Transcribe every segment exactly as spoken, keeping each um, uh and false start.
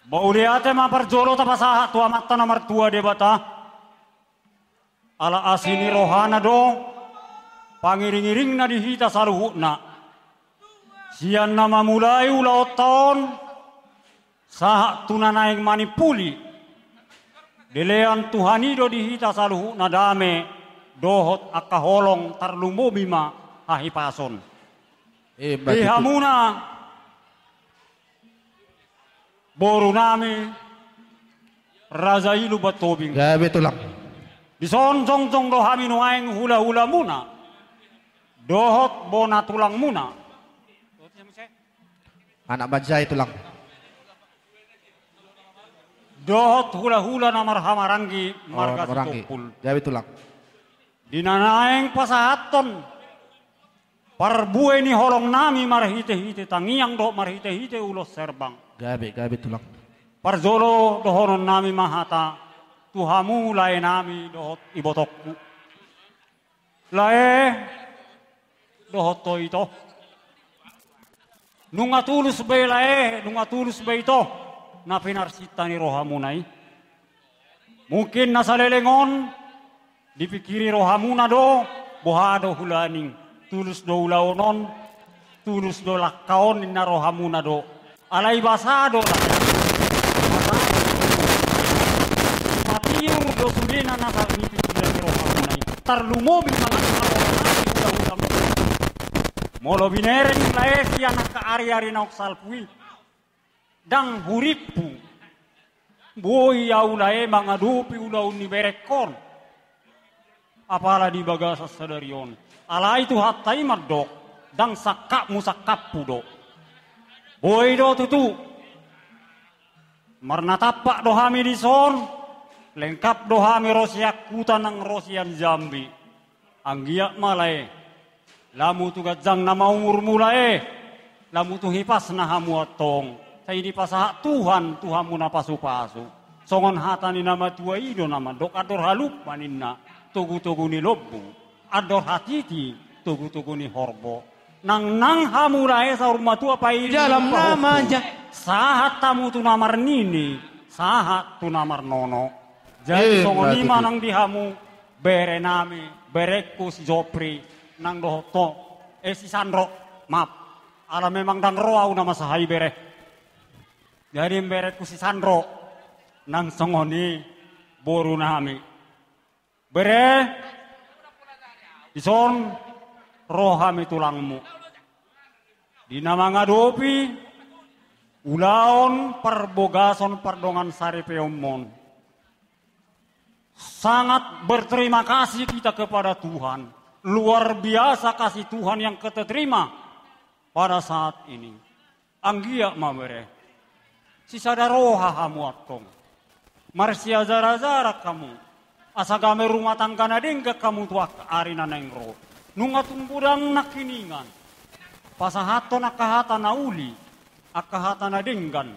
Mauliate ma parjolo tapasahat tu Amanta na martua Debata. Ala asi ni rohana do pangiring-iringna di hita saluhutna. Sian na mamulai ulaonta on, sahat tu na naeng manimpuli. Dilean Tuhan i do di hita saluhutna dame dohot angka holong, tarlumobi ma hahipason. Eh, di hamuna boru nami Raja i Lumban Tobing. Gabe tulang. Dison jongjong do hami nuaeng hula-hulamuna dohot bona tulangmuna. Anak bajai tulang. Dohot hula-hula na marhamaranggi marga Sitompul. Gabe tulang. Di na naeng pasahathon parbue ni holong nami marhite-hite tangiang dohot marhite-hite ulos herbang. Gabe, gabe tulang. Parjolo dohonon nami ma hata tu hamu lae nami dohot ibotongku. Lae dohot ho ito. Nunga tulus be lae, nunga tulus be ito na pinarsinta ni rohamuna i. Mungkin na saleleng on dipingkiri rohamuna do, boha do hulaning, tulus do ulaon on, tulus do langka on ninna rohamuna do. Alai basa do langka. Basa do. Matiur do sudena na saleleng i pingkiran ni rohamuna i. Tarlumobi manang hula-hula. Molo binereng lae sian angka ari-ari naung salpu i. Ndang hurimpu. Boi au lae mangadopi ulaon ni berengkon. Apala di bagasan sadari on. Alai Tuhanta i mandok, ndang sangkapmu sangkapku do. Boi do tutu. Marnatampak do hami dison, lengkap do hami ro sian huta nang ro sian Jambi. Anggiat ma lae, lamu tu ganjang nama umurmu lae, lamu tu hipasna hamu antong. Sai dipasahat Tuhan tu hamu na pasu-pasu. Songon hata ni na matua i do na mandok, andor halumpang ninna togu-togu ni lombu, andor hatiti togu-togu ni horbo. Nang nang hamu lae saur matua paidi dalam nama ja. Sahat hamu tu na marnini, sahat tu na marnono. Jadi songon i ma nang di hamu bere nami, berengku si Jopri, nang dohot ho, eh, si Sandro, maaf. Ala memang ndang ro au na masahat i bere. Jadi berengku si Sandro, nang songon i boru nami. Bere, dison ro hami tulangmu. Di na mangadopi ulaon parbogason pardongan saripeonmon. Sangat berterima kasih kita kepada Tuhan. Luar biasa kasih Tuhan yang kita terima pada saat ini. Anggiat ma bere. Sisada roha hamu antong. Marsiajar-ajaran hamu. Asa gabe rumah tangga na denggan hamu tu angka ari na naeng ro. Nunga tung godang nangkiningan. Pasahathon angka hata na uli. Angka hata na denggan.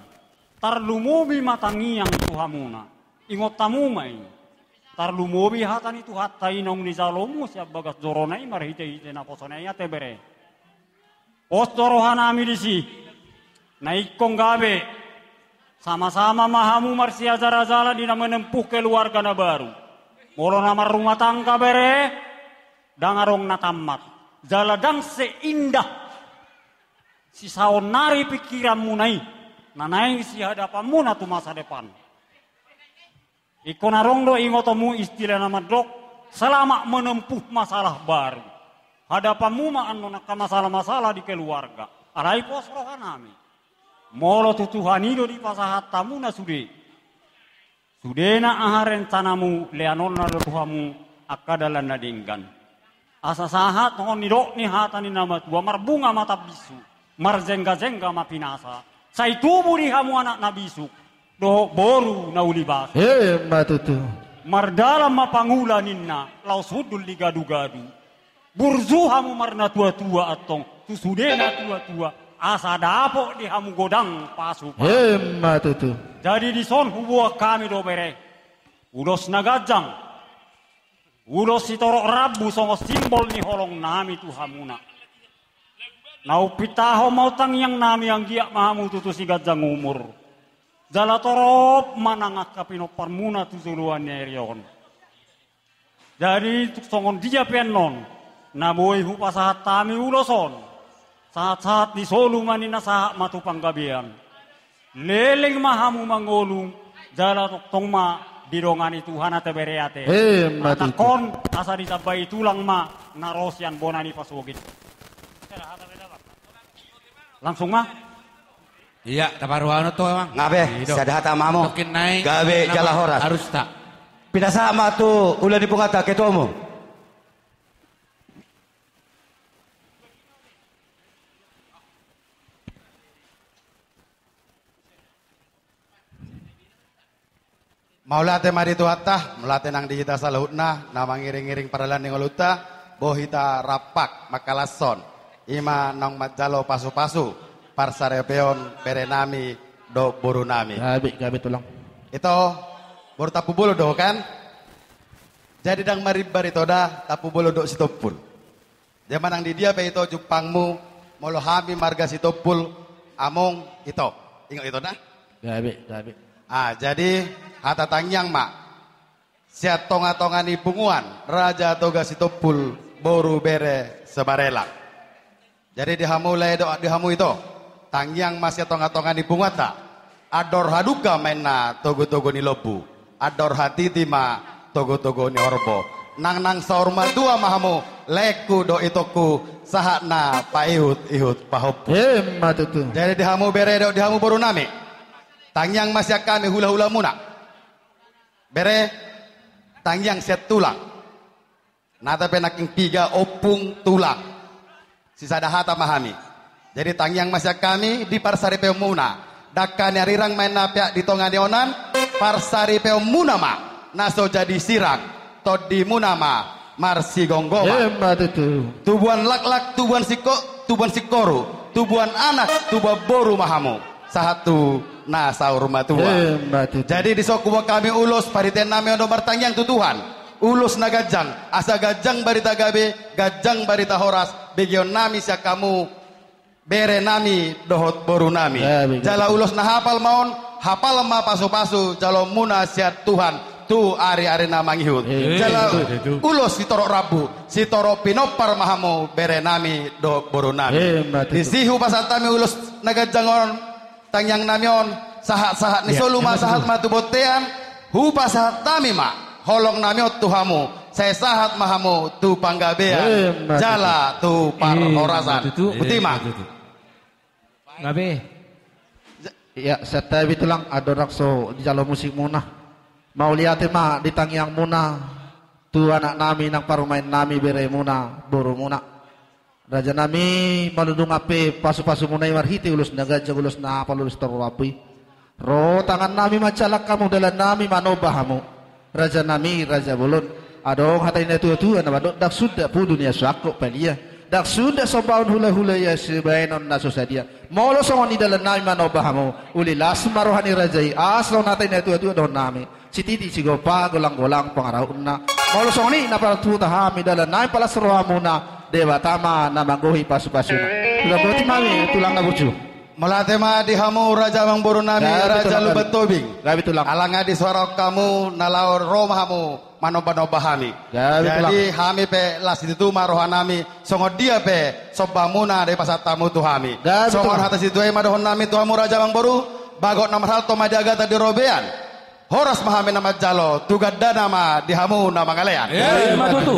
Tarlumobi ma tangiang tu hamuna. Ingot hamu ma i. Tarlumobi hata ni Tuhanta i naung nijalomu sian bagas jorona i marhite-hite naposona i ate bere. Pos do roha nami disi. Na ingkon gabe. Sama-sama ma hamu marsiajar-ajaran di na menempuh keluarga na baru. Molo na marrumah tangga bere, ndang adong na tammat. Jala ndang seindah sisaonnari pingkiranmuna i, na naeng sihadapanmuna tu masa depan. Ingkon adong do ingotonmu istilah na mandok, selamat menempuh masalah baru. Hadapanmu ma annon angka masalah-masalah di keluarga. Alai pos roha nami. Molo tu Tuhan i do dipasahat hamuna sude. Sudena aha rencanamu, leanonna do tu hamu angka dalan na denggan. Asa sahat songon nidok ni hata ni na matua, marbunga ma tambinsu, marjengga-jengga ma pinasa. Sai tubu di hamu anak na bisuk, dohot boru na uli basa. Emma tutu. Mardalan ma pangula ninna, laos hundul di gadu-gadu. Burju hamu marnatua-tua antong, tu sude natua-tua, asa dapot di hamu godang pasu-pasu. Emma tutu. Jadi dison huboan hami do bere. Ulos na ganjang. Ulos sitorop rambu songon simbol ni holong nami tu hamuna. Na umpitahon ma tangiang nami anggiat ma hamu tutu siganjang umur. Jala torop ma nang angka pinomparmuna tu joloan ni ari on. Jadi tung songon dia pe annon na boi hupasahat hami ulos on, sahat-sahat ni solu ma ninna sahat ma tu panggabean. Leleng ma hamu mangolu, jala tongtong ma didongani Tuhan ate bere ate. Emma tutu. Hatangkon asa ditambai tulang ma na ro sian bona ni pasogit. Langsung ma. Ia, taparuanon tu amang. Nga be, sada hata ma hamu. Tokin nai. Gabe jala horas. Harus tak. Pinasahat ma tu ula ni punguanta ketuamu. Mauliate ma di Tuhanta, mauliate nang di hita saluhutna, na mangiring-iring pardalanan ni ngolunta, boi hita rap mangkalashon, i ma naung manjalo pasu-pasu, parsaripeon bere nami, dohot boru nami. Gabe, gabe tulang. Ito, boru Tampubolon do ho kan? Jadi ndang marimbar ito da, Tampubolon dohot Sitompul. Jadi manang di dia pe ito jumpangmu, molo hami marga Sitompul, among ito. Ingot ito da? Gabe, gabe. Ah, jadi hata tangiang ma. Sian tonga-tonga ni punguan, Raja Toga Sitompul, boru bere Sebarelang. Jadi di hamu lae dohot di hamu ito, tangiang ma sian tonga-tonga ni punguanta. Andor halumpang ma inna togu-togu ni lombu. Andor hatiti ma togu-togu ni horbo. Nang nang saur matua ma hamu, laengku dohot itongku, sahat na paihut-ihut pahompu. Emma tutu. Jadi di hamu bere dohot di hamu boru nami. Tangiang ma sian hami hula-hulamuna. Bere, tangiang sian tulang. Nata pe nangkin piga ompung tulang. Sisada hata ma hami. Jadi tangiang ma sian hami di parsaripeonmuna. Dangka ni arirang ma inna peak di tonga ni onan, parsaripeonmuna ma na so jadi sirang, tondimuna ma marsigomgoman. Emma tutu. Tubuan laklak, tubuan singko-, tubuan singkoru, tubuan anak, tubuan boru ma hamu. Sahat tu na saur matua. Emma tutu. Jadi dison huboan hami ulos, parhitean nami on do martangiang tu Tuhan. Ulos na ganjang, asa ganjang barita gabe, ganjang barita horas, begeon nami sian hamu, bere nami, dohot boru nami. Gabe, gabe. Jala ulos na hapal ma on, hapal ma pasu-pasu, jaloonmuna sian Tuhan, tu ari-ari na mangihut. Emma tutu. Jala ulos sitorop rambu, sitorop pinompar ma hamu, bere nami, dohot boru nami. Emma tutu. Disi hupasahat hami ulos na ganjang on, tangiang nami on, sahat-sahat ni solu ma, sahat ma tu bontean, hupasahat hami ma holong nami on tu hamu, sai sahat ma hamu tu panggabean, jala tu parhorasan. Emma tutu. Boti ma. Emma tutu. Gabe. Ia, santabi tulang, andorang so dijalo musikmuna. Mauliate ma di tangiangmuna tu anak nami nang parumaen nami, beremuna, borumuna. Raja nami, molo dung pe pasu-pasumuna i marhite ulos na ganjang, ulos na hapal, ulos torop rambu i, ro tangan nami manjalang hamu, dalan nami manomba hamu. Raja nami, raja bolon. Adong hata ni natua-tua na mandok, ndang sundat pudu na so angkup palia, ndang sundat sombaon hula-hula ia sibahenon na so sadia. Molo songon i dalan nami manomba hamu, uli las ma roha ni raja i, asa songon hata ni natua-tua dohonon nami. Sititi sigompa, golang-golang pangarahutna. Molo songon i na partuta hami dalan nami, palas rohamuna, Debata ma na manggohi pasu-pasuna. Tulang, boti ma hami, tulang na burju. Mauliate ma di hamu raja amangboru nami, gabe, raja tulang, Lumban Tobing. Gabe tulang. Ala nga disorahon hamu na laho ro ma hamu manomba-nomba hami. Gabe tulang. Jadi hami pe las situtu ma roha nami, songon dia pe sombaonmuna dipasahat hamu tu hami. Gabe tulang. Songon hata situa i ma dohonon nami tu hamu raja amangboru, bagot na marhalto ma di agatan di robean. Horas ma hami na manjalo, tu gandana ma di hamu na mangalean. Emma tutu.